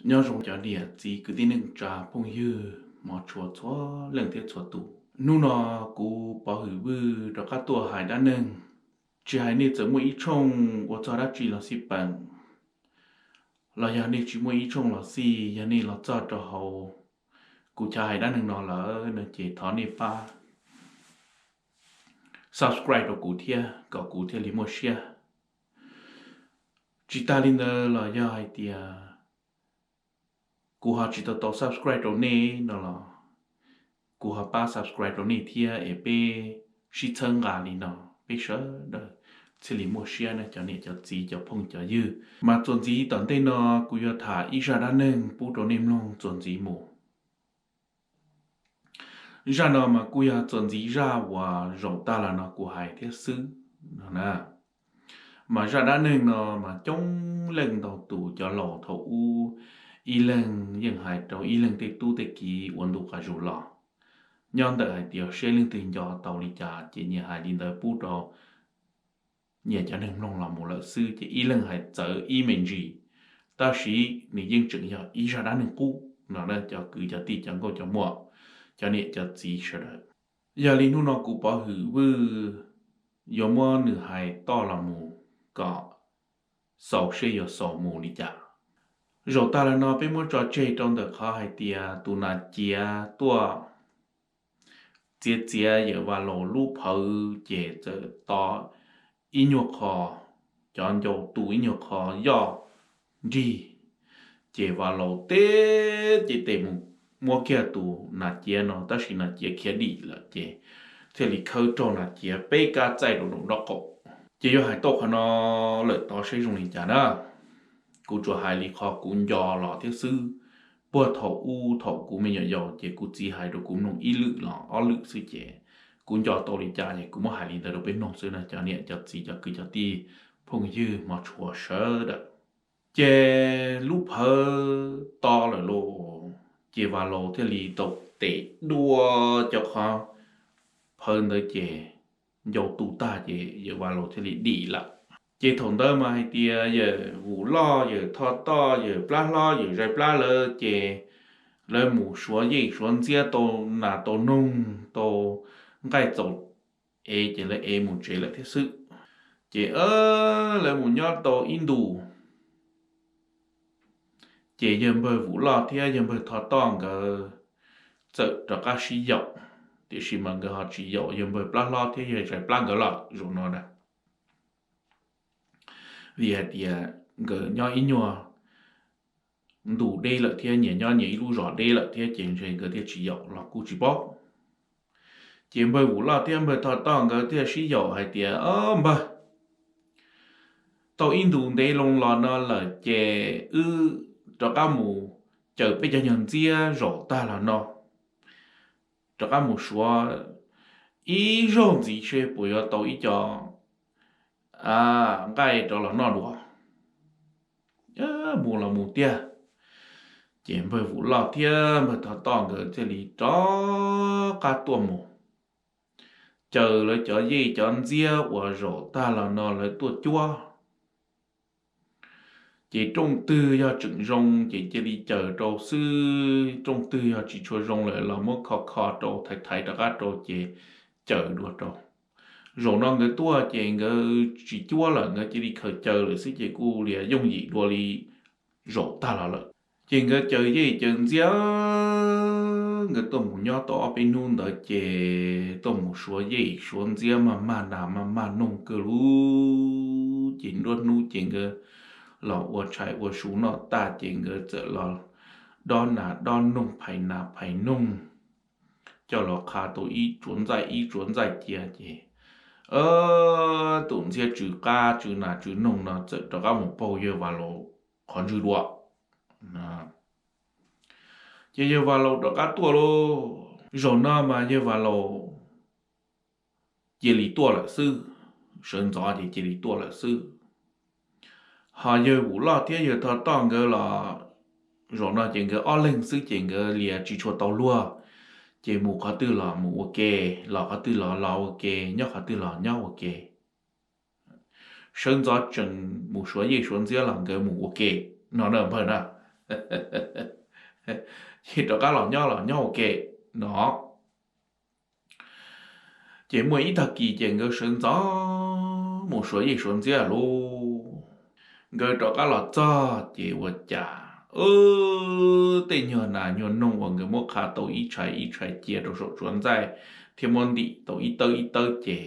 Nyob zoo cov niam txiv kwv tij neej tsa phooj ywg hmov tshua txhua leej thiab txhua tus. Hnub no kuv Pov Hwm Vwj rov qab tuaj hais dab neeg, tsis hais nej txawm muaj ib tshooj ua txog dab tsi los xij peem, los yog nej tsis muaj ib tshooj los xij, yog nej los txog rau hauv kuv chav hais dab neeg no lawm no ces thov nej pab subscribe rau kuv thiab kom kuv thiaj li muaj siab. Tsis tas li ntawd los yog hais tias kuv ho tsis tau tau subscribe rau nej no los kuv ho pab subscribe rau nej thiab es peb sib txhawb nqa li no, peb sawv daws thiaj li muaj siab na cov niam cov txiv cov phooj cov ywg. Mas txuas ntxiv tom ntej no kuv yuav tham ib zaj dab neeg pub rau nej mloog txuas ntxiv mus. Zaj no mas kuj yog txuas ntxiv zaj uas zaum tag los no kuv hais thiab xwb no na. Mas zaj dab neeg no mas coob leej ntau tus cov laus thaum ub ib leeg yeej hais rau ib leeg tej tub tej kiv ua ntu qas zus los. Nyob ntawm hais tias seb leej twg nco tau li cas ces nyias hais li ntawd pub rau nyias cov neeg mloog los mus lawm xwb ces ib leeg hais txawv ib me ntsis. Tab sis nws yeej tseem yog ib zaj dab neeg qub no na cov kwv cov tij cov nkauj cov muam, cov niam cov txiv sawv daws. Yog li hnub no kuv Pov Hwm Vwj yuav muab nws hais toj los mus kom xaus seb yuav xaus mus li cas. Zaum tag los no peb muab tso tseg rau ntawm qhov hais tias tus nas ciav tuaj txiav txiav yawm Vas Laus lub phawv ces txawm to ib nyuag qho, cov ncau tu ib nyuag qho yoj nrig, ces Vas Laus teb ces tes mus muab kiag tus nas ciav no tab sis nas ciav khiav dim lawm ces thiaj li khawb raug nas ciav peb kab txaij rau nraum nraub qaum. Ces yuav hais tau qhov no lawm tod seb zoo li cas na. Kuv tsuas hais li qhov kuv nco los thiab xwb. Puag thaum ub thaum kuv me nyuam yaus ces kuv txiv hais rau kuv mloog ib lwm los ob lwm xwb ces kuv nco tau li cas ces kuv muab hais li ntawd rau peb mloog xwb na cov niam cov txiv cov kwv cov tij phooj ywg hmov tshua sawv daws. Ces lub phawv to lawm lauj, ces Vas Laus thiaj li tau tes dua cov qhov phawv ntawd ces ncau tu tag ces yawm Vas Laus thiaj li dim lawm. Ces thaum ntawd mas hais tias yawm Vus Loj, yawm Thoj Toj, yawm Plab Hlob, yawm Zais Plab lawv ces lawv mus suav yej suav ntxiab tau nas tau noog tau nqaij txaus ev ces lawv ev mus tsev lawm thiab xwb. Ces lawv mus nyob tau ib ntus ces yawg npawg Vus Loj thiab yawg npawg Thoj Toj nkawd txawm rov qab sib yaum, tiam sis mas nkawd ho tsis yaum yawg npawg Plab Hlob thiab yawg Zais Plab nkawd lawm zaum no na. Vim hais tias nkawd nyob ib nyuag ntu deb lawm thiab nyias nyob nyias ib lub zos deb lawm thiab ces ntshe nkawd thiaj tsis yaum los kuj tsis paub. Ces npawg Vus Loj thiab npawg Thoj Toj nkawd thiaj sib yaum hais tias, Npawg, tau ib ntus ntev loo los no lawm ces wb rov qab mus caws peb cov nyuag ntxiab zaum tag los no, rov qab mus suav ib zaug ntxiv seb puas yuav tau ib co nqaij rov los noj dua. Mus los mus tiag. Ces npawg Vus Loj thiab npawg Thoj Toj nkawd thiaj li rov qab tuaj mus caws lawv cov yej cov ntxiab uas zaum tag los no lawv tuaj cuab. Ces rooj twg yog tseem zoo ces cia li caws rau xwb, rooj twg yog tsis tshua zoo lawm los muab kho kho rau thaiv thaiv rov qab rau ces caws dua rau. Zaum no nkawd tuaj ces nkawd tsis cuab lawm, nkawd cia li khaws caws lawm xwb ces kuj lias yooj yim dua li zaum tag los lawm. Ces nkawd caws yej caws ntxiab, nkawd tuaj mus nyob tau ob peb hnub ntawd ces tuaj mus suav yej suav ntxiab maj mag nas maj mag noog kawg lub. Ces nruab hnub ces nkawd los ua tshais ua su noj tag ces nkawd txawm los dob nas dob noog phais nas phais noog, coj los qha tau ib tsuav ntxaij ib tsuav ntxaij cia ces tus ntxiab tsw qab tsw nas tsw noog no txawm rov qab mus paug yawg Vas Laus qhov ntswg dua. Ces yawg Vas Laus rov qab tuaj lauj. Zaum no mas yawg Vas Laus cia li tuaj lawm xwb, sawv ntxov ces cia li tuaj lawm xwb. Ho yawg Vus Loj thiab yawg Thoj Toj nkawd los zaum no ces nkawd ob leeg xwb ces nkawd lias tsis tshua tau luag, ces mus qhov twg los mus ua ke, los qhov twg los los ua ke, nyob qhov twg los nyob ua ke. Sawv ntxov tseem mus suav yej suav ntxiab los nkawd mus ua ke no na npawg na. khiav rov qab los nyob los nyob ua ke no. Ces muaj ib tag kis ces nkawd sawv ntxov mus suav yej suav ntxiab lauj. Nkawd rov qab los txog ces ua cas tej nyuag nas nyuag noog uas nkawd muab qha tau ib tshais ib tshais cia rau saum tsuav ntxaij thiab muab ntim tau ib tawb ib tawb ces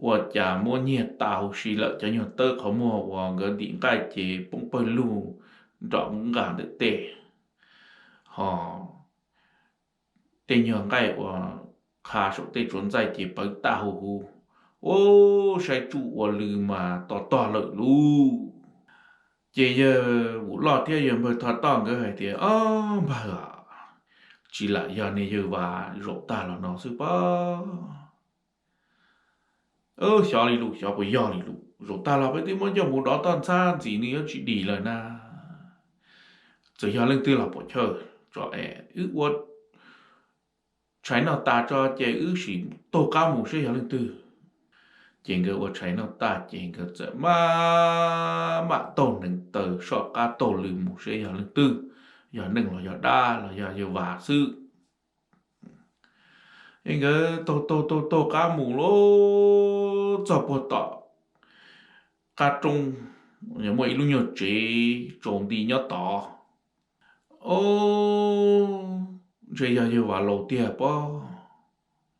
ua cas muab nyiag tas huv si lawm. Cov nyuag tawb qhov muag uas nkawd ntim nqaij ces poob pawg lug nrom nqa ntawm tej, ho tej nyuag nqaij uas qha saum tej tsuav ntxaij ces pawv tag huv huv. Ub, saib tsuj ua lw mas to tog lawm lauj. Ces yawg Vus Loj thiab yawg npawg Thov Toj nkawd hais tias, Ob npawg, tsis lam yog niag yawg Vas zaum tag los no xwb pob. Xyov li lus, xyov puas yog li lus, zaum tag los peb twb muab coj mus dov toj ntxhab ntxiv nws yuav tsis dim lawm na. Txawm yog leej twg los pom chaw tso es wb ua tshais noj tas tso ces wb sim taug qab mus saib yog leej twg. Ces nkawd ua tshais noj tas ces nkawd txawm maj mam taug neev taw soj qab taug lw mus saib yog leej twg, yog neeg los yog dab los yog yawg Vas xwb. Es nkawd taug taug taug taug qab mus lauj, txog puag tom qab roob, muaj ib lub nyuag tsev tsaus nti nyob tod. Ob, ntshe yog yawg Vas Laus tiag pob,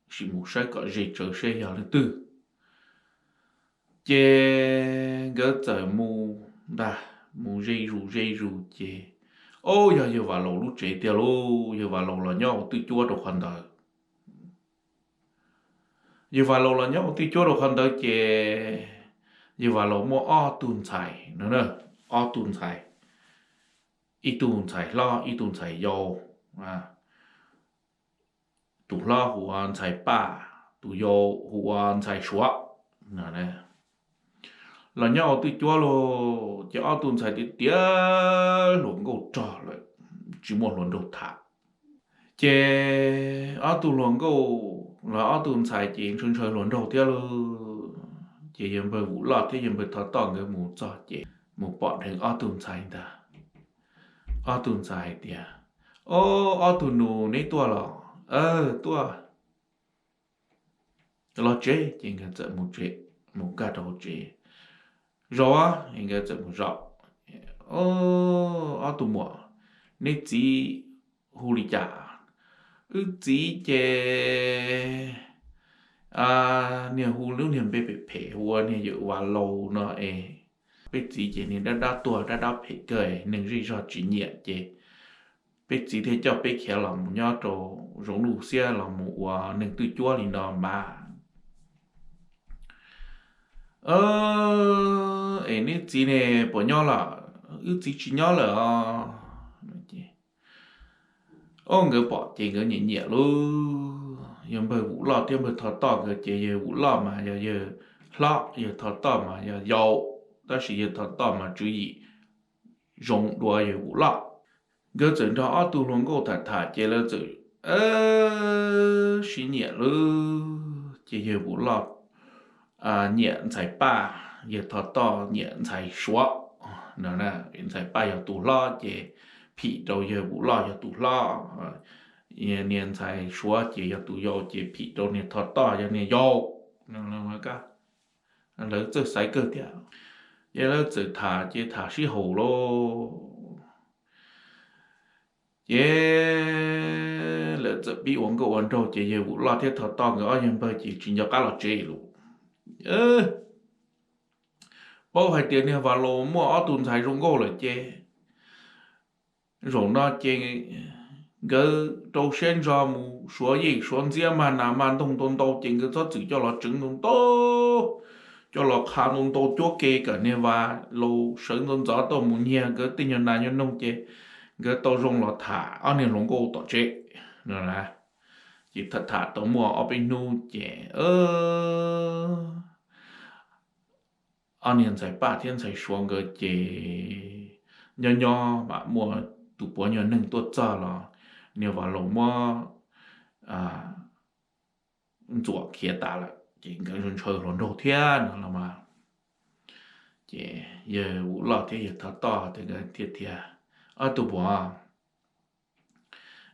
sim mus saib kom ze tsawv saib yog leej twg. Ces nkawd txawm mus ntag, mus ze zus ze zus ces, ob, yog yawg Vas Laus lub tsev tiag lauj. Yawg Vas Laus los nyob ua twj cuab rau qhov ntawd. Yawg Vas Laus los nyob ua twj cuab rau qhov ntawd ces yawg Vas Laus muaj ob tug ntxhais no, ob tug ntxhais, ib tug ntxhais hlob ib tug ntxhais yau. Tus hlob hu ua ntxhais Paj, tus yau hu ua ntxhais Suav. Los nyob ua twj cuab lauj, ces ob tug ntxhais tiav tiav hluas nkauj rog lawm, tsis muaj hluas nraug tham. Ces ob tug hluas nkauj los ob tug ntxhais ces ntshaw ntshaw hluas nraug thiab lauj. Ces yawg npawg Vus Loj thiab yawg npawg Thov Toj nkawd mus txog ces mus pom dheev ob tug ntxhais ntag. Ob tug ntxhais hais tias, Ob, ob tug nus neb tuaj los? Tuaj. Los tsev. Ces nkawd txawm mus tsev, mus nkag rau hauv tsev. Zaum, nkawd txawm mus zaum. Ob tug muam, neb txiv hu li cas? Wb txiv ces niag hu lub niag npe phem phem hu ua niag yawm Vas Laus no es. Peb txiv ces niag dab dab tuag dab dab phem kawg, neeg zej zog tsis nyiam ces peb txiv thiaj coj peb khiav los mus nyob rau zoov luj xiab los mus ua neeg twj cuab li no mas. Es neb txiv ne puas nyob lawm? Wb txiv tsis nyob lawm os. Ob, nkawd pom ces nkawd nyiam nyiam lauj. Yawg npawg Vus Loj thiab npawg Thov Toj nkawd ces yawg Vus Loj mas yog yawg hlob, yawg Thov Toj mas yog yau, tab sis yawg Thov Toj mas tswv yim zoo dua yawg Vus Loj. Nkawd txawm nrog ob tug hluas nkauj tham tham ces lawv txawm sib nyiam lauj. Ces yawg Vus Loj nyiam ntxhais Paj, yawg Thov Toj nyiam ntxhais Suav no. Ntxhais Paj yog tus hlob ces phim rau yawg Vus Loj yog tus hlob, niag ntxhais Suav ces yog tus yau ces phim rau niag Thov Toj yog niag yau. Lawv txawj xaiv kawg tiag. Ces lawv txawm tham ces tham sib haum lauj. Ces lawv txawm pib ua nkauj ua nraug ces yawg Vus Loj thiab Thov Toj nkawd ob yawg npawg ces tsis nco qab los tsev lauj. Paub hais tias niag Vas Laus muaj ob tug ntxhais zoo nkauj lawm ces zaum no ces nkawd rau siab ntso mus suav yej suav ntxiab mag nas mag ntoog ntau ntau ces nkawd txhob txwm coj los tseev ntau ntau, coj los qha ntau ntau cuab ke kom niag Vas Laus sawv ntxov ntxov tuaj mus nyiag nkawd tej nyuag nas nyuag noog ces nkawd tau zoo los tham ob niag hluas nkauj tom tsev no. Ces tham tham tau muaj ob peb hnub ces ob niag ntxhais Paj thiab ntxhais Suav nkawd ces nyob nyob mam muaj tus puav nyuag neeg tuaj txog los niag Vas Laus muab ntxuam khiav tas lawm ces nkawd ntshaw hluas nraug thiab no los mas. Ces yawg Vus Loj thiab yawg Thov Toj nkawd thiaj tias, Ob tug puav,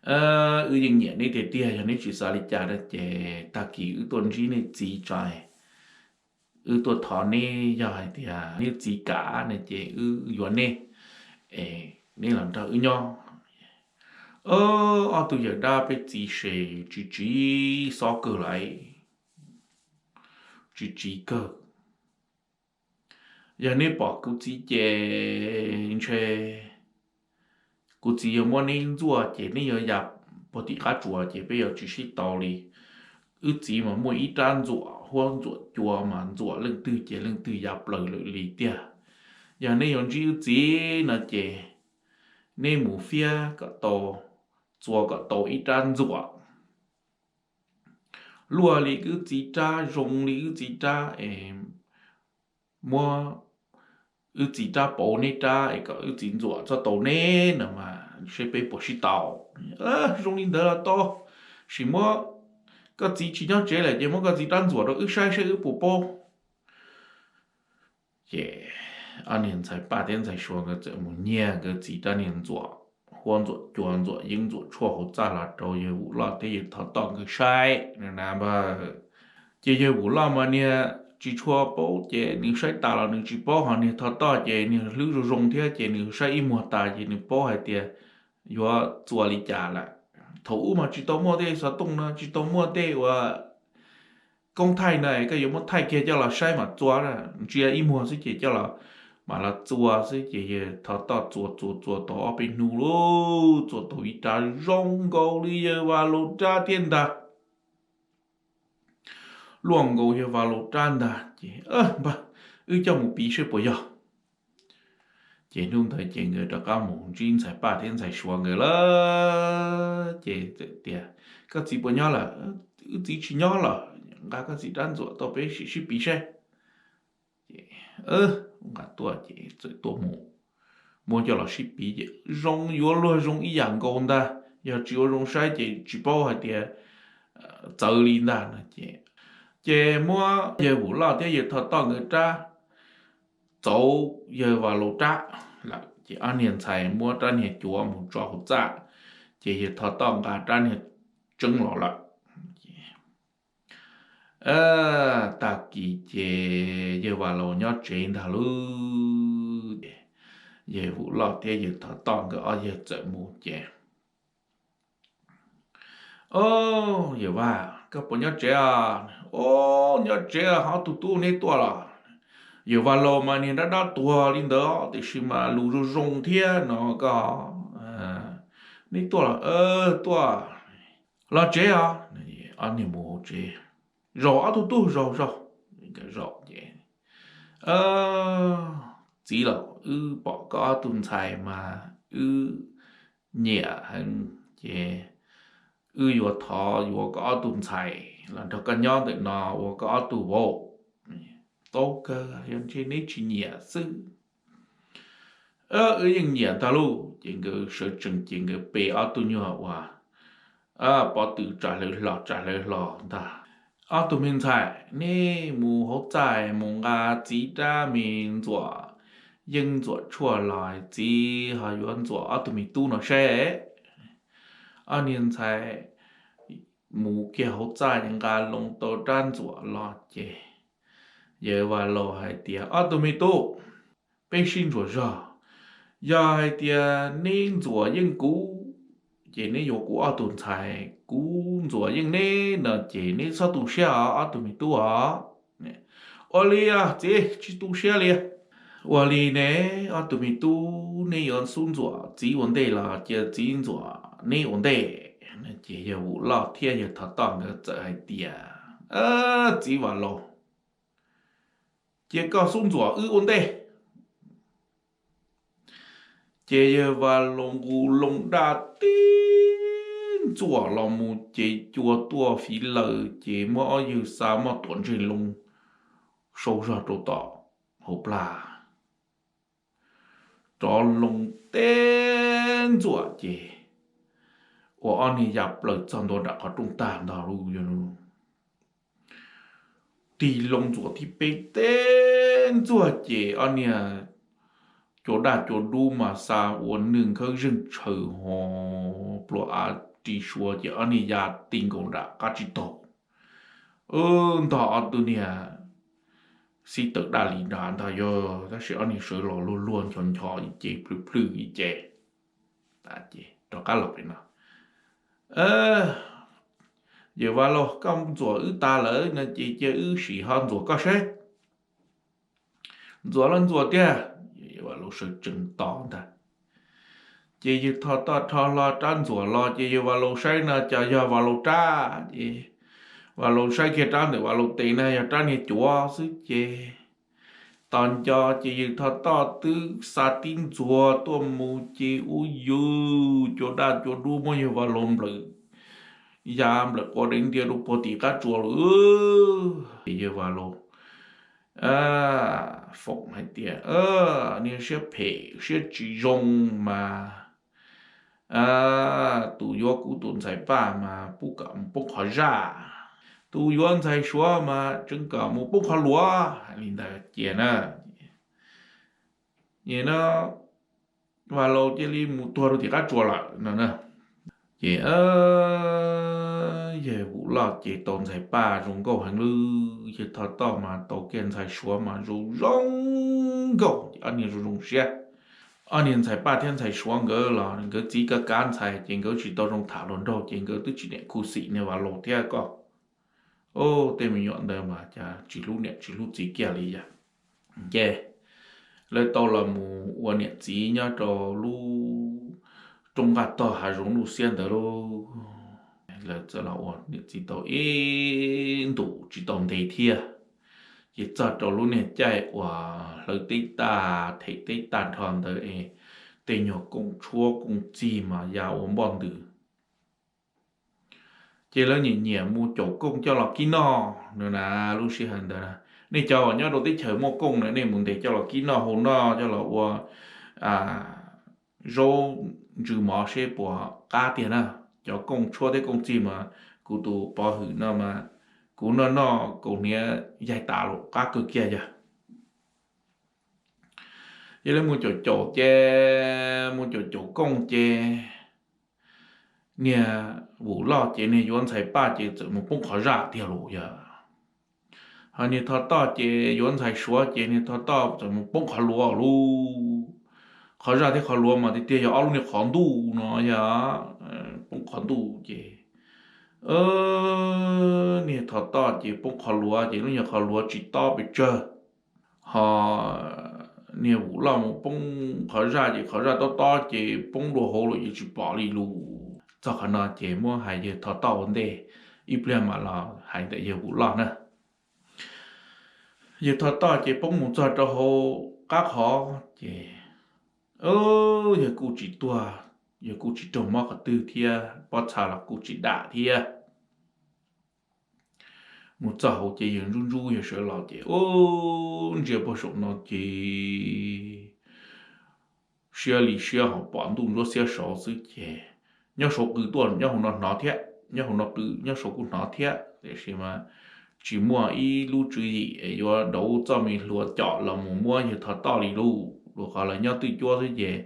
Wb yeej nyiam neb tiag tiag, yog neb tsis xav li cas no ces tag kis wb tuaj ntsib neb txiv tso, wb tuaj thov neb, yog hais tias neb txiv kam no ces wb yuav neb, es neb los nrog wb nyob. Ob tug yawm dab peb txiv se tsis tsis xob kawg lawm, tsis tsis kawg. Yog neb pom kuv txiv ces ntshe kuv txiv yuav muab neb ntxuaj ces neb yuav ya puag tim qab tsuas ces peb yuav tsis sib tau li. Wb txiv mas muaj ib rab ntxuam huab ntxuam cua mas ntxuam leej twg ces leej twg ya plaws lawm li tiag. Yog neb yuav ntsib wb txiv no ces neb mus fiab kom tau, txua kom tau ib rab ntxuam luaj li wb txiv rab, zoo li wb txiv rab es muab wb txiv rab pauv neb rab es kom wb txiv ntxuam txhob tau neb no mas seb peb puas sib tau. Zoo li ntawd los tau, sim muab, koj txiv tsis nyob tsev lawm ces muab koj txiv rab ntxuam rau wb saib seb wb puas paub. Ces ob niag ntxhais Paj thiab ntxhais Suav nkawd txawm mus nyiag nkawd txiv rab niag ntxuam huab ntxuam cua ntxuam yeeb ntxuam tshuaj hauv txaj los rau yawg Vus Loj thiab yawg Thov Toj nkawd saib na. Ces yawg Vus Loj mas niag tsis tshua paub ces nws saib tas los nws tsis paub, ho niag Thov Toj ces niag hlwb zoo zoo thiab ces nws saib ib muag tas ces nws paub hais tias yuav txua li cas lawm. Thaum ub mas tsis tau muaj tej xov tooj no, tsis tau muaj tej uas koob thaij na, koj yuav muab thaij kiag coj los saib mam txua, ntsia ib muag xwb ces coj los, mam los txua xwb. Ces yawg Thov Toj txua txua txua tau ob peb hnub lauj, txua tau ib rab zoo nkaus li yawg Vas Laus rab thiab ntag. Luaj nkaus yawg Vas Laus rab ntag ces, npawg, wb coj mus piv seb puas yog. Ces hnub ntawd ces nkawd rov qab mus ntsib ntxhais Paj thiab ntxhais Suav nkawd lawm ces txawm tias, koj txiv puas nyob lawm? Wb txiv tsis nyob lawm, nqa koj txiv rab ntxuam tuaj peb sim sib piv seb. Ces nqa tuaj ces txawm tuaj mus, muab coj los sib piv ces zoo yuav luag zoo ib yam nkaus ntag, yog tsis ua zoo saib ces tsis paub hais tias txawv li ntag no ces, ces muab yawg Vus Loj thiab yawg Thov Toj nkawd rab txauv yawg Vas Laus rab lawm ces ob niag ntxhais muab rab niag cuav mus tso hauv txaj, ces yawg Thov Toj nqa rab niag tseeb los lawm. Tag kis ces yawg Vas Laus nyob tsev ntag lauj. Yawg Vus Loj thiab yawg Thov Toj nkawd ob yawg txawm mus ces, o, yawg Vaj, koj puas nyob tsev os? O, nyob tsev, ob tug tub neb tuaj los? Yawg Vas Laus mas niag dab dab tuag li ntawd tiam sis mas lus zoo zoo thiab no koj, neb tuaj los? Tuaj. Los tsev os. Ob niag mus hauv tsev. Zaum ob tug tub, zaum zaum. Zaum ces, txiv los, wb pom koj ob tug ntxhais mas wb nyiam heev ces wb yuav thov yuav koj ob tug ntxhais los nrog koj nyob ntawm no ua koj ob tug vauv. Tau kawg, yog ntshe neb tsis nyiam xwb. Wb yeej nyiam ntag lauj. Ces nkawd sawv tsees ces nkawd pe ob tug nyuag uas pob tw tsa hlawv hlo tsa hlawv hlo ntag. Ob tug me ntxhais, neb mus hauv txaj mus nqa txiv rab me ntxuam yeeb ntxuam tshuaj los txiv ho yuav ntxuam ob tug me tub no seb. Ob niag ntxhais mus kiag hauv txaj nqa loo tau rab ntxuam los ces yawg Vas Laus hais tias, ob tug me tub, peb sib ntsuas zog. Yog hais tias neb ntxuam yeej kuv, ces neb yuav kuv ob tug ntxhais. Kuv ntxuam yeej neb no ces neb txhob tu siab os ob tug me tub os. Ua li os txiv, tsis tu siab li. Ua li ne, ob tug me tub neb yuav xub ntxuam txiv ua ntej los cia txiv ntxuam neb ua ntej? Ces yawg Vus Loj thiab yawg Thov Toj nkawd txawm hais tias, txiv Vas Laus, cia koj xub ntxuam wb ua ntej. Ces yawg Vas Laus nqus loo daj tib ntxuam los mus ces cua tuaj fiv lawm ces muab ob yawg xa moj tuam ntseg loo sau zog rau tom hauv plag. Rov loo teb ntxuam ces ua ob niag ya plaws txog ntua nram qhov rooj tag ntog lub. Tig loo ntxuam thib peb teb ntxuag ces ob niag cua daj cua dub mas xa ua nwj nkhawb zeeg tshaws ho plua av ri suav ces ob niag ya ti nkaus nram qab tsib taug. Ntog ob tug niag xib tawm daj li nrad ntag yog, tab sis ob niag sawv los luag luag nchos nchos ib ce plhws plhws ib ce. Rov qab los pem no, Yawg Vas Laus, koj ntxuam wb tas lawm no ces cia wb sim ho ntxuam koj seb. Ntxuam los ntxuam tiag, Yawg Vas Laus sawv tsees tos ntag. Ces Yawg Thoj Toj rho hlo rab ntxuam los ces Yawg Vas Laus saib no cas yog Vas Laus rab, ces Vas Laus saib kiag rab ntawm Vas Laus tes na yog rab niag cuav xwb ces tos nco ces Yawg Thoj Toj twb xa tib ntxuag tuaj mus ces ub yus cua daj cua dub muab Yawg Vas Laus nplawm ya nplawm qua dev ntia rau puag tim qab tsua lawm. Ces Yawg Vas Laus foom hais tias, niag siab phem siab tsis zoo mas, tus yuav kuv tus ntxhais Paj mas pub kom mus poob qhov zaj, tus yuav ntxhais Suav mas tseev kom mus poob qhov luav. Hais li ntawd cia na, no Vas Laus cia li mus tuag rau tim qab tsua lawm no. Ces Yawg Vus Loj ces tau ntxhais Paj zoo nkauj heev lawm, Yawg Thoj Toj mas tau kiag ntxhais Suav mas zoo zoo nkauj, ob niag zoo zoo siab. Ob niag ntxhais Paj thiab ntxhais Suav nkawd los nkawd txiv kav kav ntxhais ces nkawd tsis tau zoo tham hluas nraug ces nkawd twb tsis niam khuv xim niag Vas Laus thiab ko. Tej me nyuam ntawd mas cas tsis hlub niam tsis hlub txiv kiag li yog. Ces lawv tau los mus ua niam txiv nyob rau lub roob nqaj tog hav zoov lub xiab ntawd lauj. Lawv txawm los ua niam txiv tau ib ntus tsis tau ntev thiab, ces txog rau lub niag caij uas hlawv teb tag them teb tag nrho ntawd es tej nyuag kooj tshuab kooj txig mas ya ua npoj ntws. Ces lawv nyiam nyiam mus caum kooj coj los kib noj no na. Lub sij hawm ntawd na, nej cov uas nyob rau teb chaws muaj kooj na nej mus ntes coj los kib noj hau noj coj los ua zaub ntsws mov seb puas qab tiag na. Cov kooj tshuab thiab kooj txig mas kuv tus pov hwm no mas kuv noj noj kaus hniav yaig tas los qab kawg kiag yog. Ces lawv mus caum caum ces mus caum caum kooj ces niag Vus Loj ces niag yuav ntxhais Paj ces txawm mus poob qhov zaj tiag lauj yog. Ho niag Thoj Toj ces yuav ntxhais Suav ces niag Thoj Toj txawm mus poob qhov luav lauj. Qhov zaj thiab qhov luav mas tiag tiag yog ob lub niag qhov ntuj no yog, poob qhov ntuj ces niag Thoj Toj ces poob qhov luav ces lub niag qhov luav tsis tob pes tsawg. Ho niag Vus Loj mus poob qhov zaj ces qhov zaj tob tob ces poob dua hauv lawm ces tsis pom li lus. Txog qhov no ces muab hais yawg Thoj Toj ua ntej, ib pliag mam los hais ntawm yawg Vus Loj na. Yawg Thoj Toj ces poob mus txog rau hauv qab qhov ces yawg kuj tsis tuag, yawg kuj tsis raug mob qhov twg thiab, pob txha los kuj tsis dam thiab. Mus txog hauv ces yawg ntsub ntsub yawg sawv los ces ub, ntsia puag saum no ces siab li siab ho pom ntuj ntsuab xiab saud xwb ces nyob saud qw tuaj nyob hauv no hnov thiab, nyob hauv no qw nyob saud kuj hnov thiab, tiam sis mas tsis muaj ib lub tswv yim es yuav dauv txoj me hlua com los mus muab yawg Thoj Toj li lub, rau qhov lawv nyob twj cuab xwb ces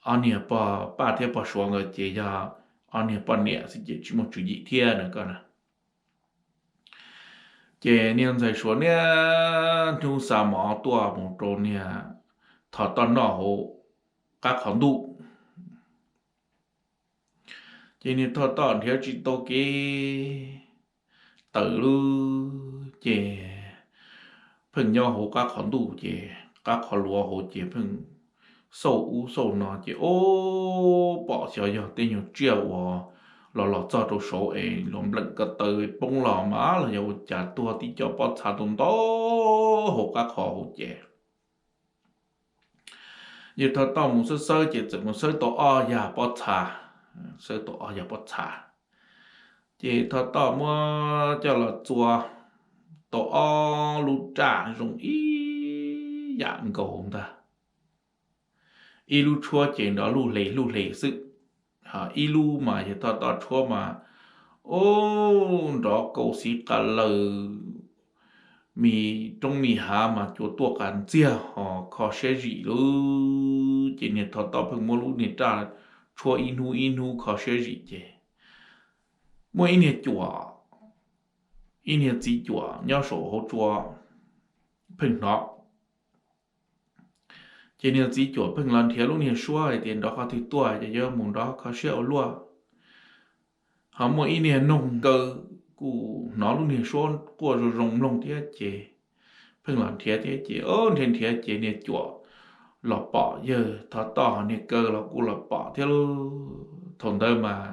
ob niag pog Paj thiab pog Suav nkawd ces yog ob niag poj niam xwb ces tsis muaj tswv yim thiab na ko na. Ces niag ntxhais Suav niaj hnub xa mov tuaj mus rau niag Thoj Toj noj hauv qab qhov ntuj. Ces niag Thoj Toj nrhiav tsis tau kev tawm lub ces pheej nyob hauv qab qhov ntuj ces qab qhov luav hauv ces pheej xauj ub xauj no ces ub, pom xyov yog tej nyuag tsiaj uas los los txog rau saud es los npleem ko taw poob los mas los yog ua cas tuag tib co pob txha ntau ntau hauv qab qhov hauv ces yawg Thoj Toj mus xawb xawb ces txawm mus xawb tau ob yag pob txha, xawb tau ob yag pob txha. Ces Thoj Toj muab coj los txua tau ob lub raj zoo ib yam nkaus ntag. Ib lub tshuab ces nrov luj hle luj hle xwb, ib lub mas yawg Thoj Toj tshuab mas ub, nrov kaus xiv qa laws, mis roob mis hav mas cua tuaj qas ntxiag ho kho siab zim lub ces niag Thov Toj pheej muab lub niag raj tshuab ib hnub ib hnub kho siab zim ces muaj ib niag cuam, ib niag txiv cuam nyob saum hauv tsua pheej hnov. Ces niag txiv cuam pheej los nrhiav lub niag suab hais tias nrov qhov twg tuaj ces yuav mus nrov kho siab ua luaj. Ho muaj ib niag noog kaw kuj hnov lub niag suab quaj zoo zoo mloog thiab ces pheej los nrhiav thiab ces o nrhiav nrhiav ces niag cuam los pom yawg Thov Toj, niag kaw los kuj los pom thiab lauj. Thaum ntawd mas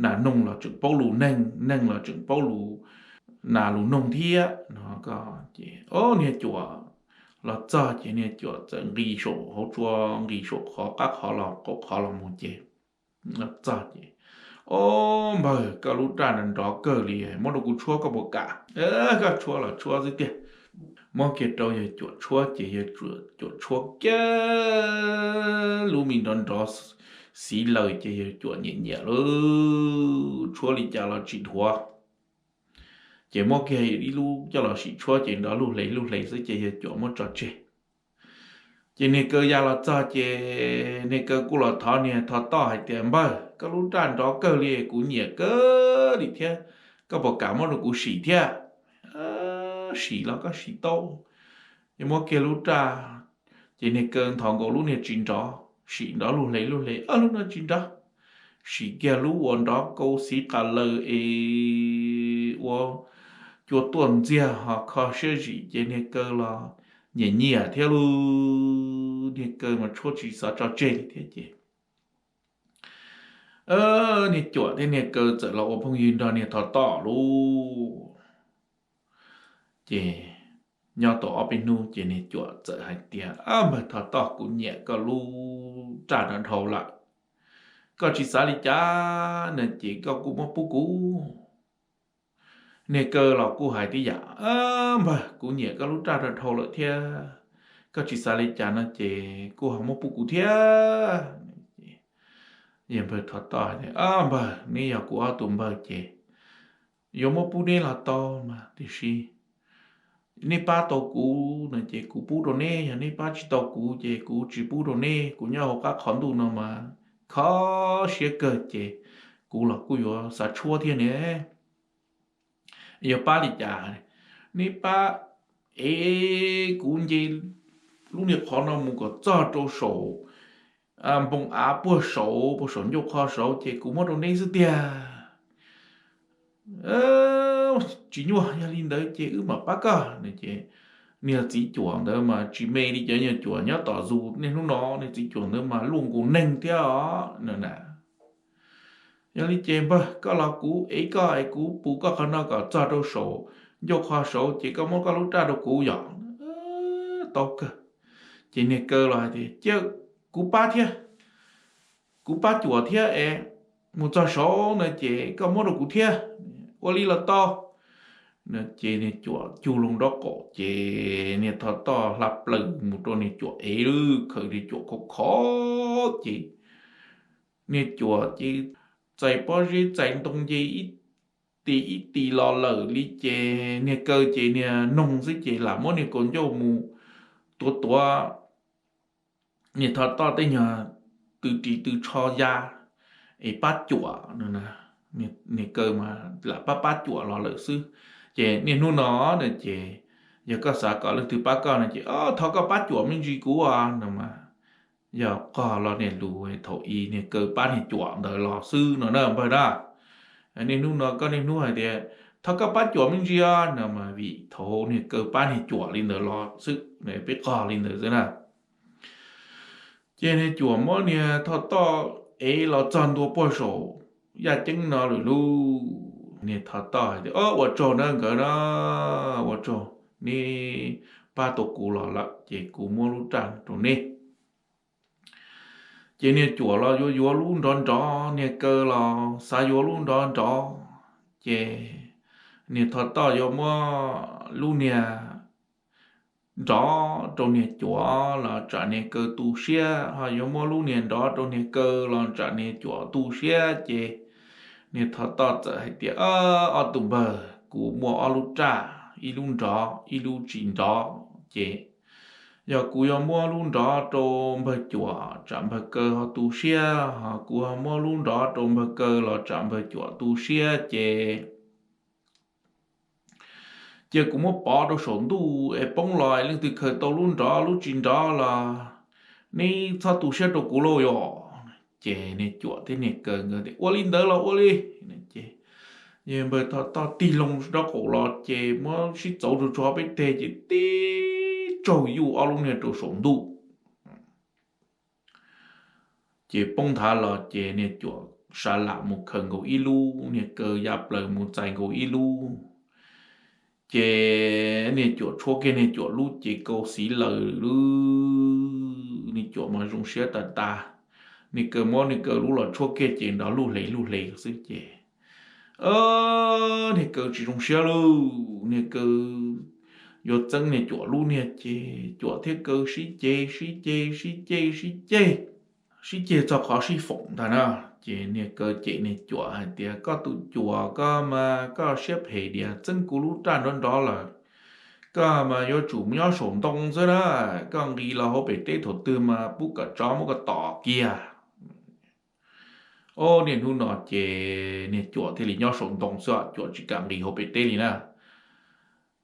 nas noog los tseem paub lus neeg, neeg los tseem paub lus nas lus noog thiab no. Ces o niag cuam los txog ces niag cuam txawm nqis saum hauv tsua, nqis saum qhov qab qhov los qaum qhov los mus ces los txog ces, o npawg, koj lub raj nrov kawg li, muab rau kuv tshuab koj puas kam? Koj tshuab los tshuab xwb tiag. Muab kiag rau yawg cuam tshuab ces yawg cuam tshuab kiag lub me nrov nrov xiv laws ces yawg cuam nyiam nyiam lauj, tshuab li cas los tsis dhuav. Ces muab kiag ib lub coj los sim tshuab ces nrov lug hle lug hle xwb ces yawg cuam muab tso tseg. Ces niag kaw ya los txog ces niag kaw kuj los thov niag Thov Toj hais tias npawg, koj lub raj nrov kawg li, kuv nyiam kawg li thiab, koj puas kam muab rau kuv sim thiab? Sim los koj sim tau. Ces muab kiag lub raj, ces niag kaw nthos nkaus lub niag tsis nrov, sim nrov lug hle lug hle, o lub no tsis nrov. Sim kiag lub uas nrov kau xiv qas laws es ua cua tuaj ntxiag ho kho siab zim ces niag kaw los nyiam nyiam thiab lauj, niag kaw mas tshuab tsis xav tso tseg li thiab ces niag cuam thiab niag kaw txawm los ua phooj ywg nrog niag Thov Toj lauj. Ces nyob tau ob peb hnub ces niag cuam txawm hais tias, a npawg Thov Toj, kuv nyiam koj lub raj no dhau lawm, koj tsis xav li cas no ces koj kuj muab pub kuv. Niag kaw los kuj hais tib yam, a npawg, kuv nyiam koj lub raj no dhau lawm thiab, koj tsis xav li cas no ces kuj ho muab pub kuv thiab. Yawg npawg Thov Toj hais tias, a npawg, neb yog kuv ob tug npawg ces yuav muab pub neb los tau mas, tiam sis neb pab tau kuv no ces kuv pub rau neb, yog neb pab tsis tau kuv ces kuv tsis pub rau neb. Kuv nyob hauv qab qhov ntuj no mas kho siab kawg ces kuv los kuj yuav xav tshuab thiab ne. Yog pab li cas? Neb pab ev kuv nce lub niag qhov no mus kom txog rau saum npoo av puag saud, puag saum ncauj qhov saud ces kuv muab rau neb xwb tiag. Tsis nyuaj, yog li ntawd ces wb mam pab koj no ces niag txiv cuam ntawd mas tsis me li cov nyuag cuam nyob tom zus niaj hnub no, niag txiv cuam ntawd mas luaj nkaus neeg thiab os no na. Yog li ces npawg, koj los kuv ev koj es kuv pus koj qhov no kom txog rau saum ncauj qhov saud ces koj muab koj lub raj rau kuv yom. Tau kawg. Ces niag kaw los hais tias, cia kuv pab thiab, kuv pab cuam thiab es mus txog saud no ces koj muab rau kuv thiab, ua li los tau no. Ces niag cuam cug loo nraub qaum ces niag Thov Toj hla plaws mus rau niag cuam ev lawm, khaws niag cuam khov khov ces niag cuam ces txais pob zeb txais ntoo nce ib tis ib tis los lawm li ces niag kaw ces niag noog xwb ces lam muab niag kaus ncauj mus tuav tuav niag Thov Toj tej nyuag tw ris tw tsho ya es pab cuam no. Niag kaw mas lam pab pab cuam los lawm xwb. Ces niaj hnub no no ces yog koj xav kom leej twg pab koj no ces thov koj pab cuam me ntsis kuv os no mas. Yog qog los niag lus thaum i niag kaw pab niag cuam ntawd los xwb no na npawg na. Niaj hnub no koj niaj hnub hais tias thov koj pab cuam me ntsis os no mas vim thaum niag kaw pab niag cuam li ntawd los xwb, peb qog li ntawd xwb na. Ces niag cuam muab niag Thov Toj ev los txog ntua puag saum yaj ceeb no lawm lauj. Niag Thov Toj hais tias, o, ua tsaug na nkawd na, ua tsaug, neb pab tau kuv los lawm ces kuv muab lub raj rau neb. Ces niag cuam los yuav yuav lub nrov nrov, niag kaw los xav yuav lub nrov nrov, ces niag Thov Toj yuav muab lub niag nrov rau niag cuam los tsam niag kaw tu siab, ho yuav muab lub niag nrov rau niag kaw los tsam niag cuam tu siab. Ces niag Thov Toj txawm hais tias, ob tug npawg, kuv muaj ob lub raj, ib lub nrov ib lub tsis nrov, ces Yog kuv yuav muab lub nrov rau npawg Cuam tsam npawg Kaw ho tu siab, ho kuv ho muab lub nrov rau npawg Kaw los tsam npawg Cuam tu siab ces cia kuv muab pov rau saum ntuj es poob los leej twg khaws tau lub nrov lub tsis nrov los neb txhob tu siab rau kuv lauj yom. Ces niag Cuam thiab niag Kaw nkawd tias ua li ntawd los ua li. Ces npawg Thov Toj tig loo rau qaum los ces muab sib txauv rau tsuag peb teg ces tib tsaug yuj ob lub niag rau saum ntuj. Ces poob nthav los ces niag Cuam sav lam mus khaws nkaus ib lub, niag Kaw ya plaws mus txais nkaus ib lub. Ces niag Cuam tshuab kiag niag Cuam lub ces kau xiv laws lub, niag Cuam mas zoo siab tas tas. Niag Kaw muab niag Kaw lub los tshuab kiag ces nrov luj hle luj hle xwb ces niag Kaw tsis zoo siab lauj, niag Kaw yuav txeeb niag Cuam lub niag ces Cuam thiab Kaw sib ceg sib ceg sib ceg sib ceg, sib ceg txog qhov sib foom ntag na. Ces niag Kaw cem niag Cuam hais tias koj tus Cuam koj mas koj siab phem dias txeeb kuv lub raj nrov nrov lawm. Koj mas yuav tsum nyob saum ntoo xwb na, koj nqis los hauv pem teb thaum twg mas pub kom tsov muab koj tom kiag. Ob niag hnub no ces niag Cuam thiaj li nyob saum ntoo xwb, Cuam tsis kam nqis hauv pem teb li na.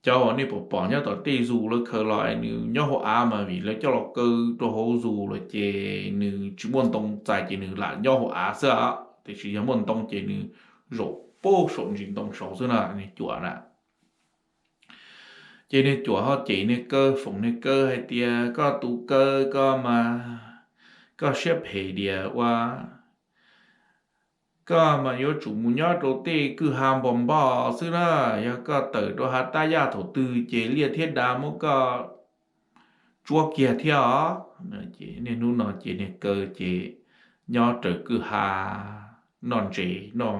Cov uas nej pom pom nyob tom tej zus lawv khaws los nws nyob hauv av mas vim lawv coj los kaw rau hauv zus lawm ces nws tsis muaj ntoo txais ces nws lam nyob hauv av xwb. Tiam sis yog muaj ntoo ces nws zaum pab saum ntsis ntoo saud xwb na, niag Cuam na. Ces niag Cuam ho cem niag Kaw, foom niag Kaw hais tias koj tus Kaw koj mas koj siab phem dias ua, koj mas yuav tsum mus nyob rau tej kwj ha npog npog xwb na. Yog koj tawm rau hav tab yaj thaum twg ces liaj thiab dav muab koj tsuab kiag thiab os. Niaj hnub no ces niag Kaw ces nyob raws kwj ha, noj ntses noj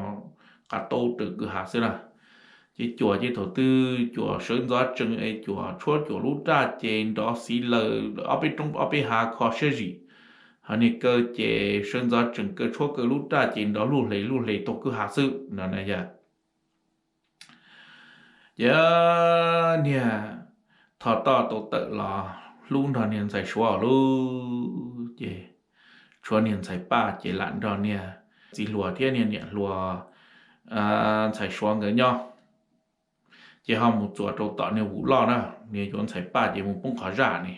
qav taub raws kwj ha xwb na. Ces Cuam ces thaum twg Cuam sawv ntxov tsees es Cuam tshuab Cuam lub raj ces nrov xiv laws ob peb roob ob peb hav kho siab zim. Ho niag Kaw ces sawv ntxov tsees Kaw tshuab Kaw lub raj ces nrov luj hle luj hle taug kwj ha xwb no na yog. Ces niag Thov Toj tau tawm los hlub nrog niag ntxhais Suav lauj. Ces tshuav niag ntxhais Paj ces lam nrog niag txiv hluas thiab niag niam hluas ntxhais Suav nkawd nyob. Ces ho mus txuas rau tom niag Vus Loj na, niag yuav ntxhais Paj ces mus poob qhov zaj ne.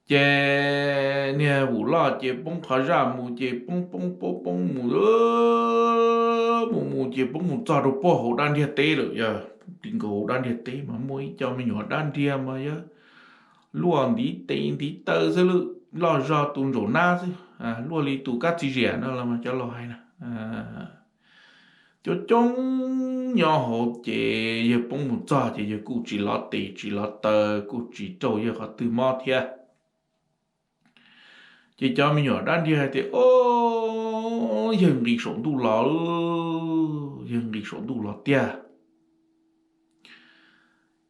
Ces niag Vus Loj ces poob qhov zaj mus ces poob poob poob poob mus, mus mus ces poob mus txog rau puag hauv dab ntiag teb lawm. Yog tim nkaus hauv dab ntiag teb mas muaj ib co me nyuam dab ntiag mas yog luaj ntiv tes ntiv taw xwb, loj zog tus ntsaum nab xwb, luaj li tus kab txiv ziam no los mas cov laus hais na. Coob coob nyob hauv ces yawg poob mus txog ces yawg kuj tsis lov tes tsis lov taw, kuj tsis raug yawg qhov twg mob thiab. Ces cov me nyuam dab ntiag hais tias, o, yawg nqis saum ntuj los, yawg nqis saum ntuj los tiag.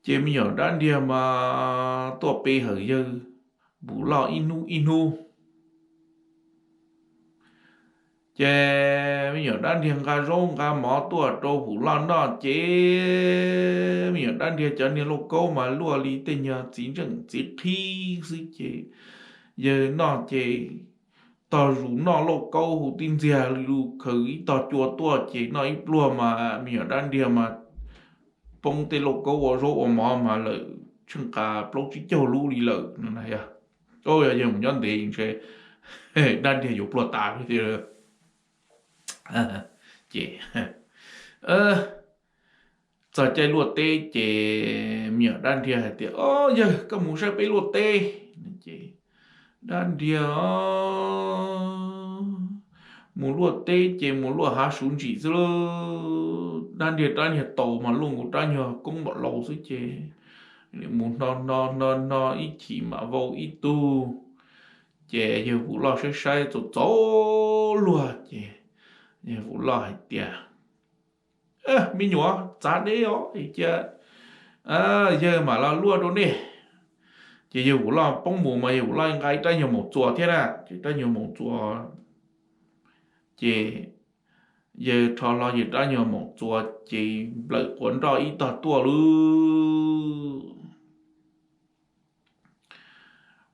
Ces me nyuam dab ntiag mas tuaj pe hawm yawg Vus Loj ib hnub ib hnub. Ces me nyuam dab ntiag nqa zaub nqa mov tuaj rau Vus Loj noj ces me nyuam dab ntiag cov niag lauj kaub mas luaj li tej nyuag txiv ntseej txiv qhib xwb ces yawg noj ces tog zus noj lauj kaub hu tib ntxiag li lus khaws ib tog cua tuaj ces noj ib pluag mas me nyuam dab ntiag mas poob tej lauj kaub ua zaub ua mov mas lawm tsheej qas plaub tsib caug lub li lawm no na yog. Yog yawg mus nyob ntev ntshe dab ntiag yuav pluag tas li. Ces txog caij luaj teb ces me nyuam dab ntiag hais tias, o, yawg koj mus saib peb luaj teb. Ces dab ntiag mus luaj teb ces mus luaj hav suv ntsim xwb lauj. Dab ntiag rab nyuag taus mas luaj nkaus rab nyuag koob npaum laus xwb ces mus hno hno hno hno ib chim mam vau ib tug. Ces yawg Vus Loj saib saib txaus txaus luag ces yawg Vus Loj hais tias, me nyuam txav deb os, cia yawg mam los luaj rau nej. Ces yawg Vus Loj poob mus mas yawg Vus Loj nqa ib rab nyuag maum txuas thiab na, ces rab nyuag maum txuas ces yawg rho hlo yawg rab nyuag maum txuas ces nplawm quav nroj ib tog tuaj lauj.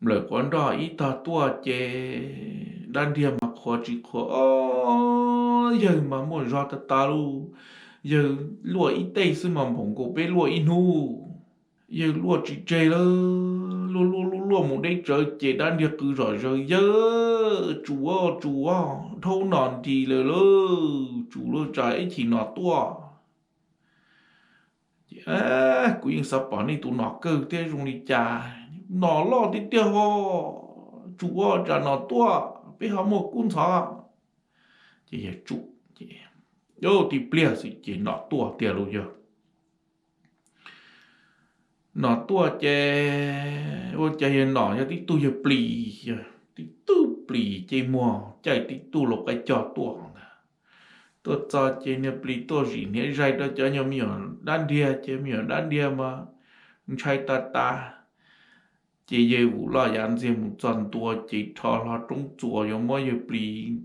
nplawm quav nroj ib tog tuaj ces dab ntiag mas qhuav tsis qhuav, o, yawg mas muaj zog tas tas lauj. Yawg luaj ib teg xwb mas npaum nkaus peb luaj ib hnub. Yawg luaj tsis tseg lawm, luaj luaj luaj luaj mus deb tsawv ces dab ntiag qw zom zaws, yawg, tsuas tsuas, dhau nom nris lawm lauj, tsuas luaj tsam ib chim nom tuaj. Ces kuv yeej xav pom nej tus nom kawg thiab, zoo li cas nom loj tiag tiag ho, tsuas tsam nom tuaj peb ho muaj kub ntxhov. Ces yawg tsum ces, tib pliag xwb ces nom tuaj tiag lauj yawg. Nom tuaj ces ua cas yawg nom yog tib tug yawg plis, yawg tib tug plis ces muag caij tib tug lau qaib cog tuaj ntag. Tuaj txog ces niag plis tuaj zim hniav zaig rau cov nyuag me nyuam dab ntiag ces me nyuam dab ntiag mas ntshai tas tas. Ces yawg vum loj yav ntxiag mus txog ntua ces rho hlo roob txuas yuav muab yawg plis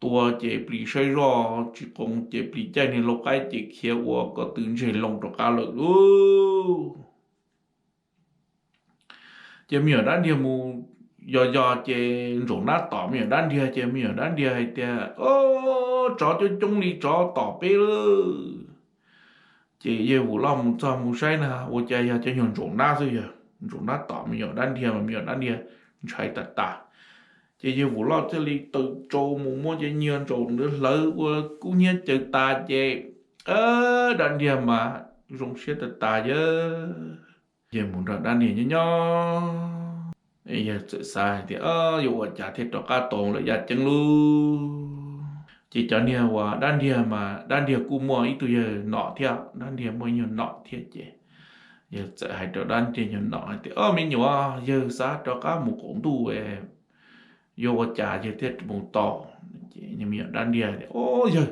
tua ces plis saib zoj tsis qoos ces plis caij niag lau qaib ces khiav ua ko tw ntseg loo rov qab lawm lauj. Ces me nyuam dab ntiag mus yos yos ces ntsaum nab tom me nyuam dab ntiag ces me nyuam dab ntiag hais tias, o, tsov coob coob li tsov tom peb lawm. Ces yawg vum loj mus txog mus saib na ua cas yog cov nyuag ntsaum nab xwb, yawg ntsaum nab tom me nyuam dab ntiag mas me nyuam dab ntiag ntshai tas tas. Ces yawg vum loj thiaj li taws tsau mus muab cov nyuag ntsaum ntawd hlawv ua kub hnyiab caws tas ces dab ntiag mas zoo siab tas tas yawg. Yawg mus nrog dab ntiag nyob nyob, yawg txawm xav hais tias yuav ua cas thiaj rov qab tau lawm yaj ceeb lauj. Ces cov niag uas dab ntiag mas dab ntiag kuj muaj ib tug yawg nom thiab, dab ntiag muaj ib nyuag nom thiab ces yawg txawm hais rau dab ntiag nyuag nom hais tias, o, me nyuam, yawg xav rov qab mus qaum ntuj, yuav ua cas yawg thiaj mus tau? Ces me nyuam dab ntiag tias, o, yawg,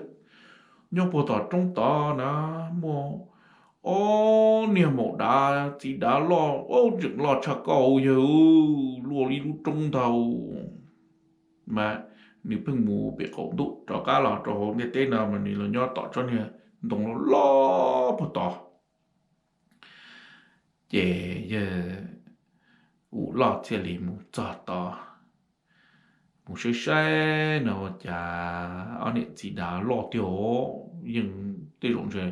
nyob puag tom roob tod na muaj ob niag maum dav txiv dav loj, o, tseem loj tshaj koj yawg, luaj li lub roob ntag. Mas nws pheej mus pem qaum ntuj, rov qab los rau hauv ntiaj teb no mas nws los nyob tom tsob niag ntoo loj loj puag tod. Ces yawg vum loj thiaj li mus txog tod, mus saib saib no ua cas ob niam txiv dav loj tiag, yeej tej zaum ntshe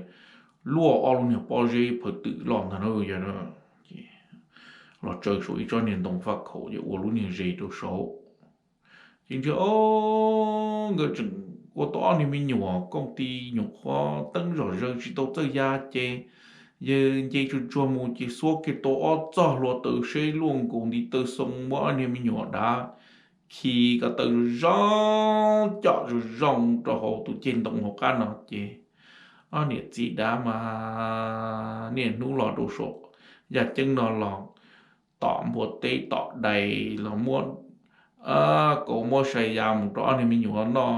luaj ob lub niag pob zeb phawj twm loj ntag na yawg. Los tsaws saum ib tsob niag ntoo faj khaum ces ua lub niag zes rau saud. Ces ntsia, o, nkawd tseem ua tau ob niag me nyuam kooj ti nyuam qhuav teeb zom zaws tsis tau txawj ya ces yawg nce tsuag tsuag mus ces xuab kiag tau ob txoj hlua taw seb luaj nkaus ntiv taw xoo, muab ob niag me nyuam dav khi ko taw zoo zoo, com zoo zoo rau hauv tus ceg ntoo hauv qab no ces ob niam txiv dav mas niaj hnub los rau saum yaj ceeb no los tom npua teb tom dais los muab kauv muab sai ya mus rau ob niag me nyuam noj.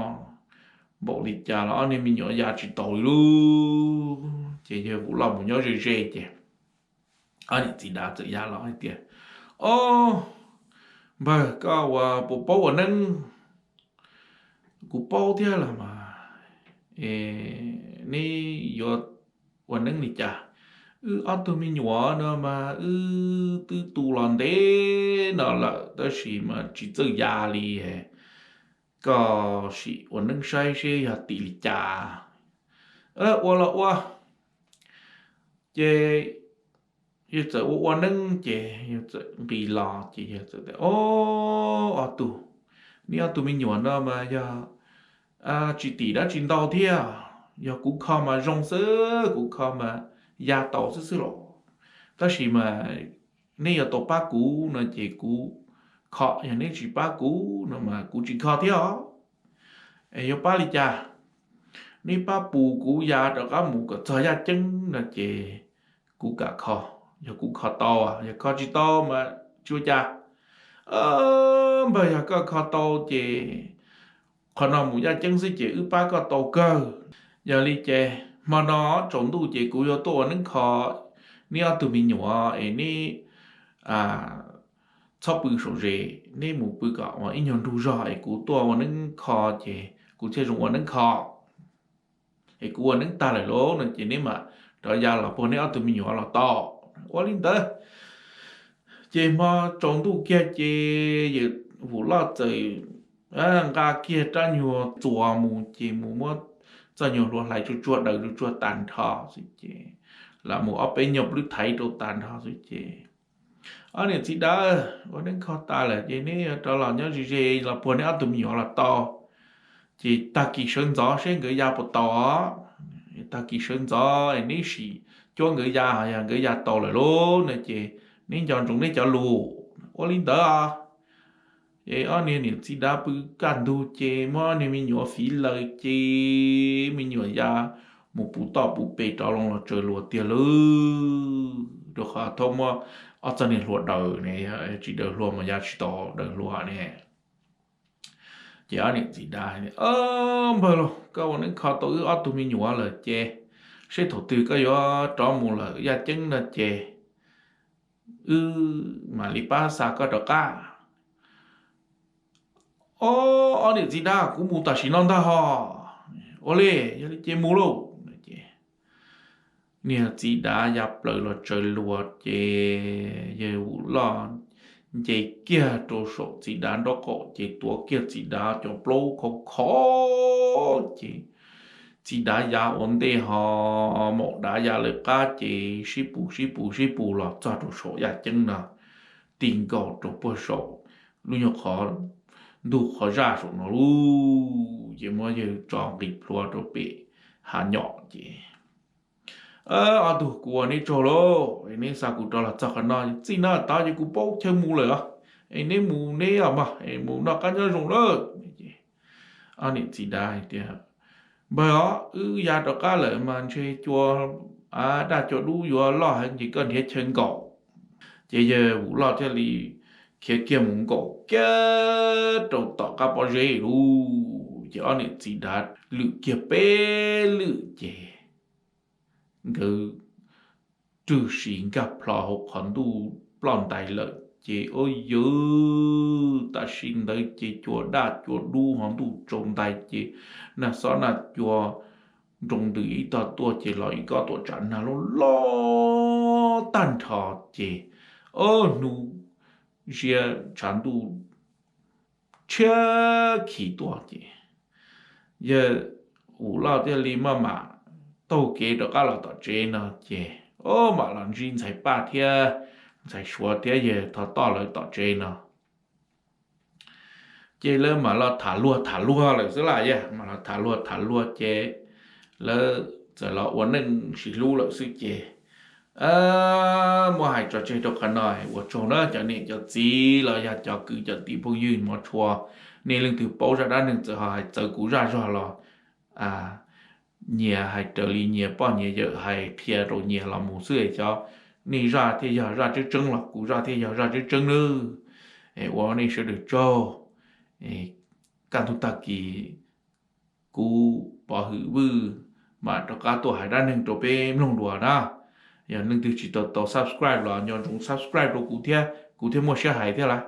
Npaum li cas los ob niag me nyuam ya tsis taus li lauj. Ces yawg vum loj mus nyob ze ze ces ob niam txiv dav txawm ya los hais tias, o, npawg, koj ua puas paub ua neeb? Kuv paub thiab los mas, neb yuav ua neeb li cas? Wb ob tug me nyuam no mas wb twb tu los ntev no lawm tab sis mas tsis txawj ya li. Koj sim ua neeb saib seb yog tim li cas. Ua los ua. Ces yawg txawm ua ua neeb ces yawg txawm nqis los ces yawg txawm tias, o, ob tug, neb ob tug me nyuam no mas yog tsis tim dab tsi ntau thiab, yog kuv kho mas zoo xwb, kuv kho mas ya tau xwb xwb los. Tab sis mas neb yuav tau pab kuv no ces kuv kho, yog neb tsis pab kuv no mas kuv tsis kho thiab os. Es yuav pab li cas? Neb pab pus kuv ya rov qab mus kom txog yaj ceeb no ces kuv kam kho. Yog kuv kho tau, yog kho tsis tau mas tsis ua cas. Npawg, yog koj kho tau ces qhov no mus yaj ceeb xwb ces wb pab koj tau kawg. Yog li ces hmo no tsaus ntuj ces kuv yuav tuaj ua neeb kho neb ob tug me nyuam es neb txhob pw saum zes, neb mus pw kom ua ib nyuag ntug zog es kuv tuaj ua neeb kho ces kuv thiaj zoo ua neeb kho. Es kuv ua neeb tag lawm lauj no ces neb mam rov ya los puag neb ob tug me nyuam los tau. Ua li ntawd. Ces hmo tsaus ntuj kiag ces yawm Vus Loj txawm nqa kiag rab nyuag txuas mus ces mus muab txoj nyuag hlua hlais tsuag tsuag daws tsuag tsuag tag nrho xwb ces lam mus ob peb nyuag plwb thaiv rau tag nrho xwb ces, Ob niam txiv dav, ua neeb kho tas lawm ces neb yuav rov los nyob ze ze los puag neb ob tug me nyuam los tau. Ces tag kis sawv ntxov seb nkawd ya puas tau. Tag kis sawv ntxov neb sim cuab nkawd ya, yog nkawd ya tau lawm lauj no ces neb nco ntsoov neb cov lus. Ua li ntawd, ces ob niag niam txiv dav pw kaj ntug ces muab ob niag me nyuam fiv lawm ces me nyuam ya mus puv toj puv pes rov loo los tsaws luas tiag lauj, rau qhov thaum muab ob txoj niag hlua daws ne, tsis daws hlua mas ya tsis tau daws hlua ne. Ces ob niam txiv dav, Npawg lauj, koj ua neeb kho tau wb ob tug me nyuam lawm ces seb thaum twg koj yuav rov mus lawm yaj ceeb no ces wb mam li pab xa koj rov qab. Ob niam txiv dav, kuv mus tam sim no ntag hos. Ua li, yog li ces mus lauj. Niag txiv dav ya plaws los tsaws luas ces yawg Vus Loj nce kiag rau saum txiv dav nraub qaum ces tuav kiag txiv dav cov plaub khov kho ces txiv dav ya ua ntej ho maum dav ya lawv qab ces sib pus sib pus sib pus los txog rau saum yaj ceeb no, ti nkaus rau puag saum lub nyuag qhov ntug qhov zaj saum no lauj. Ces muab yawg tso nqis plhuav rau pem hav nyom ces, Ob tug, kuv ua neb tsaug lauj, neb xa kuv rov los txog qhov no, txij no tod ces kuv paub chaw mus lawm os. Es neb mus neb os mog, mus noj qab nyob zoo lawm. Ob niam txiv dav hais tias, Npawg os, wb ya rov qab lawm mas ntshe cua daj cua dub yuav loj heev ces koj nrhiav chaw nkaum. Ces yawg Vus Loj thiaj li khiav kiag mus nkaum kiag rau tom qab pob zeb lauj. Ces ob niam txiv dav lwm kiag peb lwm ces nkawd rwg sis nkag plho hauv qhov ntuj ploj ntais lawm ces, ua yawg, tam sim ntawd ces cua daj cua dub ho ntuj tsaus ntais ces nag xob nag cua nroo ntws ib tog tuaj ces los ib kob tuam tsam nag loj loj tag nrho ces, ob hnub ziab tshav ntuj tshiab khiv tuaj ces yawg Vus Loj thiaj li maj mam taug kev rov qab los tom tsev no ces, o, mam los ntsib ntxhais Paj thiab ntxhais Suav thiab yawg Thov Toj lawv tom tsev no. Ces lawv mam los tham luag tham luag lawm xwb laj, yog mam los tham luag tham luag ces lawv txawm los ua neej sib hlub lawm xwb ces muab hais tso tseg rau qhov no. Ua tsaug na cov niam cov txiv los yog cov kwv cov tij phooj ywg mov tshua, nej leej twg paub zaj dab neeg txawm ho hais txawv kuv zaj zog los nyias hais raws li nyias poj nyias yawm hais qhia rau nyias los mus xwb es cov nej zaj thiaj yog zaj tseeb tseeb los kuv zaj thiaj yog zaj tseeb tseeb nawb. Ua nej sawv daws tsaug. Kaj ntug tag kis kuv Pov Hwm Vwj mam rov qab tuaj hais dab neeg rau peb mloog dua na. Yog leej twg tsis tau tau subscribe los nco ntsoov subscribe rau kuv thiab, kuv thiaj muaj siab hais thiab lawm.